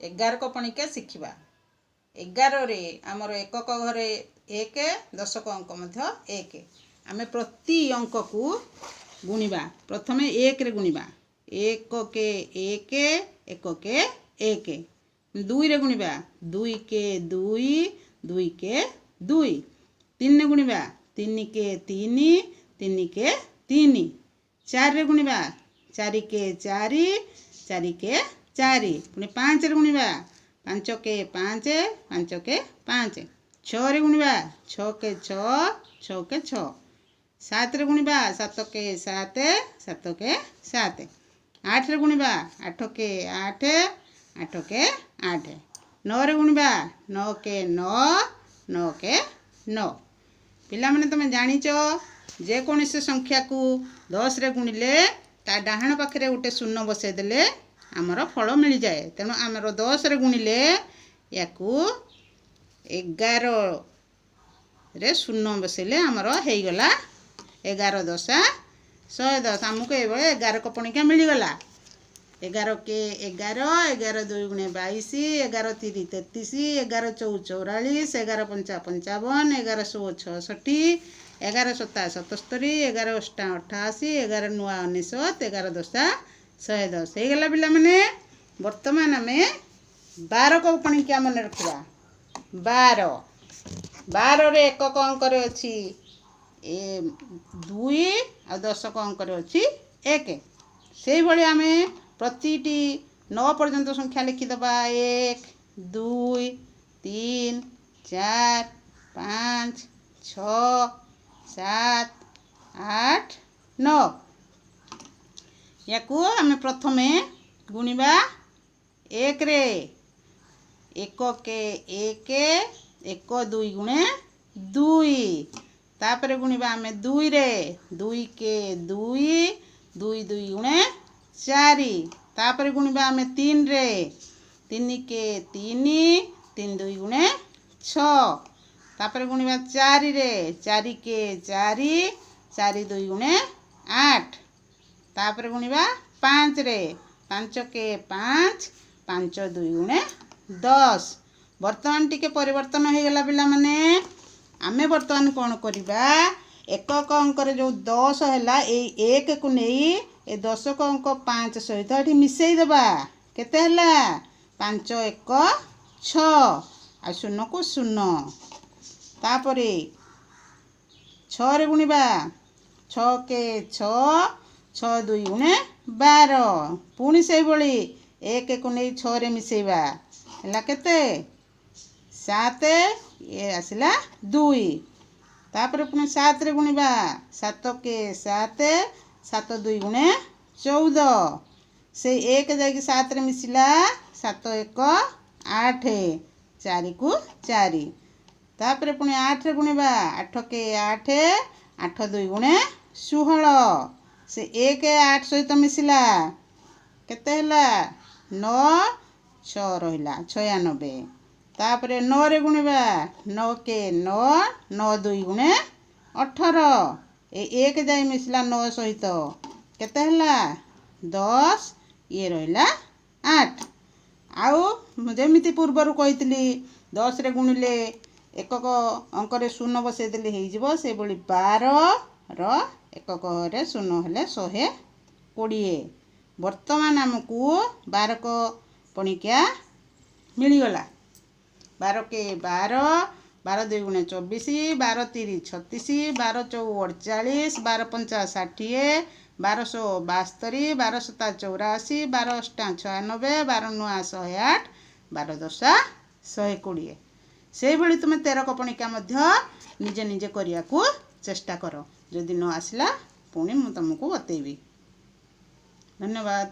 11 କପଣିକା ଶିଖିବା। 11ରେ ଆମର ଏକକ ଘରେ 1, ଦଶକ ଅଙ୍କ ମଧ୍ୟ 1। ଆମେ ପ୍ରତି ଅଙ୍କକୁ ଗୁଣିବା। ପ୍ରଥମେ 1ରେ ଗୁଣିବା। 1 କେ 1, 1 କେ 1। 2ରେ ଗୁଣିବା। 2 କେ 2, 2 କେ 2। 3ରେ ଗୁଣିବା। 3 କେ 3, 3 କେ 3। 4ରେ ଗୁଣିବା। 4 କେ 4, 4 କେ 4। ପୁଣି 5ରେ ଗୁଣିବା। 5 କେ 5, 5 କେ 5। 6ରେ ଗୁଣିବା। 6 କେ 6, 6 କେ 6। 7ରେ ଗୁଣିବା। 7 କେ 7, 7 କେ 7। 8ରେ ଗୁଣିବା। 8 କେ 8, 8 କେ 8। 9ରେ ଗୁଣିବା। 9 କେ 9, 9 କେ 9। ପିଲାମାନେ, ତୁମେ ଜାଣିଛ, ଯେକୌଣସି ସଂଖ୍ୟାକୁ 10ରେ ଗୁଣିଲେ ତା ଡାହାଣ ପାଖରେ ଗୋଟେ ଶୂନ ବସାଇ ଦେଲେ ଆମର ଫଳ ମିଳିଯାଏ। ତେଣୁ ଆମର 10ରେ ଗୁଣିଲେ ୟାକୁ 11ରେ ଶୂନ ବସାଇଲେ ଆମର ହେଇଗଲା 11 ଦଶା 110। ଆମକୁ ଏଇଭଳି 11 କପଣିକା ମିଳିଗଲା। 11 କେ 11, 11 2 ଗୁଣେ 22, 11 ତିରି 33, 11 ଚଉ 44, 11 ପଞ୍ଚା 55, 11 ଷୋହ 66, 11 ସତା 77, 11 ଅଷ୍ଟା 88, 11 ନୂଆ 99, 11 ଦଶା 110 ହେଇଗଲା। ପିଲାମାନେ, ବର୍ତ୍ତମାନ ଆମେ 12 କପଣିକିଆ ମନେ ରଖିବା। 12। 12ରେ ଏକକ ଅଙ୍କରେ ଅଛି ଏ 2 ଆଉ ଦଶକ ଅଙ୍କରେ ଅଛି 1। ସେଇଭଳି ଆମେ ପ୍ରତିଟି 9 ପର୍ଯ୍ୟନ୍ତ ସଂଖ୍ୟା ଲେଖିଦେବା। 1, 2, 3, 4, 5, 6, 7, 8, 9। ୟାକୁ ଆମେ ପ୍ରଥମେ ଗୁଣିବା 1ରେ। 1 କେ 1, 1 2 ଗୁଣେ 2। ତାପରେ ଗୁଣିବା ଆମେ 2ରେ। 2 କେ 2, 2 2 ଗୁଣେ 4। ତାପରେ ଗୁଣିବା ଆମେ 3ରେ। 3 କେ 3, 3 2 ଗୁଣେ 6। ତାପରେ ଗୁଣିବା 4ରେ। 4 କେ 4, 4 2 ଗୁଣେ 8। ତାପରେ ଗୁଣିବା 5ରେ। 5 କେ 5, 5 2 ଗୁଣେ 10। ବର୍ତ୍ତମାନ ଟିକେ ପରିବର୍ତ୍ତନ ହେଇଗଲା। ପିଲାମାନେ, ଆମେ ବର୍ତ୍ତମାନ କ'ଣ କରିବା? ଏକକ ଅଙ୍କରେ ଯେଉଁ 10 ହେଲା, ଏଇ 1କୁ ନେଇ ଏ ଦଶକ ଅଙ୍କ 5 ସହିତ ଏଠି ମିଶେଇ ଦେବା। କେତେ ହେଲା? 5 1 6, ଆଉ ଶୂନକୁ ଶୂନ। ତାପରେ 6ରେ ଗୁଣିବା। 6 କେ 6, 6 2 ଗୁଣେ 12। ପୁଣି ସେଇଭଳି 1କୁ ନେଇ 6ରେ ମିଶେଇବା। ହେଲା କେତେ? 7, ଇଏ ଆସିଲା 2। ତାପରେ ପୁଣି 7ରେ ଗୁଣିବା। 7 କେ 7, 7 2 ଗୁଣେ 14। ସେଇ 1 ଯାଇକି 7ରେ ମିଶିଲା। 7 1 8, 4କୁ 4। ତାପରେ ପୁଣି 8ରେ ଗୁଣିବା। 8 କେ 8, 8 2 ଗୁଣେ 16। ସେ 1 8 ସହିତ ମିଶିଲା। କେତେ ହେଲା? 9, 6 ରହିଲା, 96। ତାପରେ 9ରେ ଗୁଣିବା। 9 କେ 9, 9 2 ଗୁଣେ 18। ଏ 1 ଯାଇ ମିଶିଲା 9 ସହିତ। କେତେ ହେଲା? 10, ଇଏ ରହିଲା 8। ଆଉ ଯେମିତି ପୂର୍ବରୁ କହିଥିଲି, 10ରେ ଗୁଣିଲେ ଏକକ ଅଙ୍କରେ ଶୂନ ବସେଇଦେଲେ ହେଇଯିବ, ସେଇଭଳି 12ର ଏକକରେ ଶୂନ ହେଲେ 120। ବର୍ତ୍ତମାନ ଆମକୁ ବାରକ ପଣିକିଆ ମିଳିଗଲା। 12 କେ 12, 12 2 ଗୁଣେ 24, 12 ତିରି 36, 12 ଚଉ 48, 12 ପଞ୍ଚା 60, 12 ଷୋହ 72, 12 ସତା 84, 12 ଅଷ୍ଟା 96, 12 ନୂଆ 108, 12 ଦଶା 120। ସେଇଭଳି ତୁମେ 13 କପଣିକା ମଧ୍ୟ ନିଜେ ନିଜେ କରିବାକୁ ଚେଷ୍ଟା କର। ଯଦି ନ ଆସିଲା, ପୁଣି ମୁଁ ତୁମକୁ ବତେଇବି। ଧନ୍ୟବାଦ।